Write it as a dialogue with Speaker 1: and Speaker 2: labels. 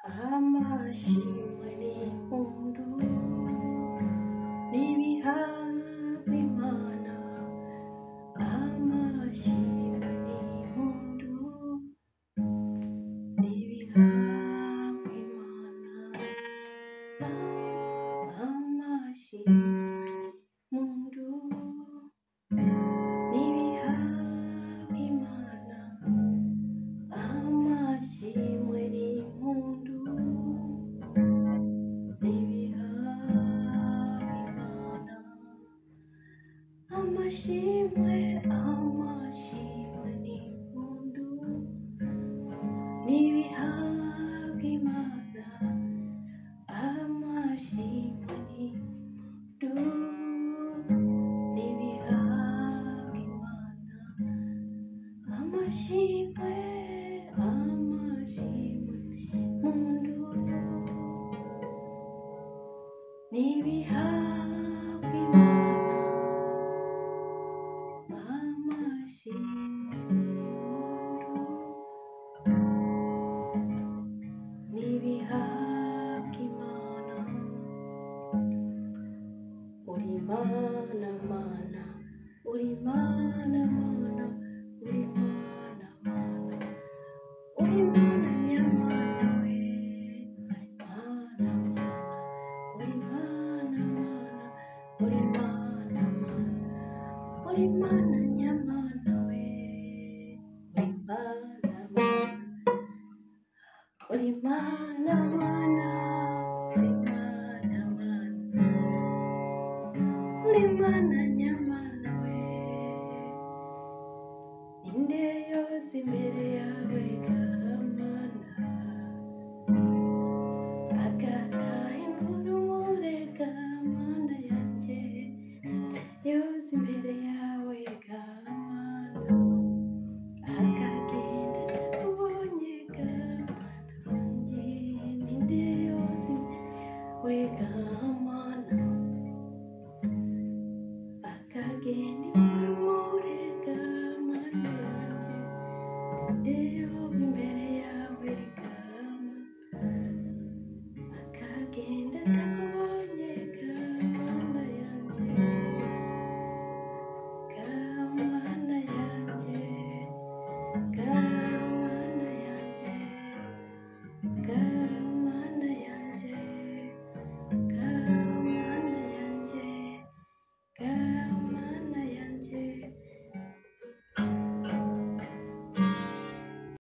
Speaker 1: Amashimwe n'impundu n'ibihabwa Imana, amashimwe n'impundu n'ibihabwa Imana, amashimwe n'impundu n'ibihabwa Imana, amashimwe n'impundu n'ibihabwa Imana, amashimwe, amashimwe n'impundu n'ibihabwa Imana, amashimwe n'impundu n'ibihabwa Imana, amashimwe, amashimwe n'impundu n'ibihabwa Imana, amashimwe n'impundu n'ibihabwa Imana. Uri Mana, Mana, uri Mana, Mana, uri Mana, Mana, uri Mana nyamana we, Mana, Mana, uri Mana, Mana, uri Mana, Mana, uri Mana nyamana we, uri Mana, Mana, uri Mana, Mana, uri Mana, Mana, uri Mana nyamana we, inde yose imbere yawe gamana, agataha imvurumure gamana yanje, yose imbere yawe gamana, akagenda atakubonye gamana wanje, ninde yose we gamana, akagenda imvurumure gamana yanje, ninde yoba imbere yawe gamana.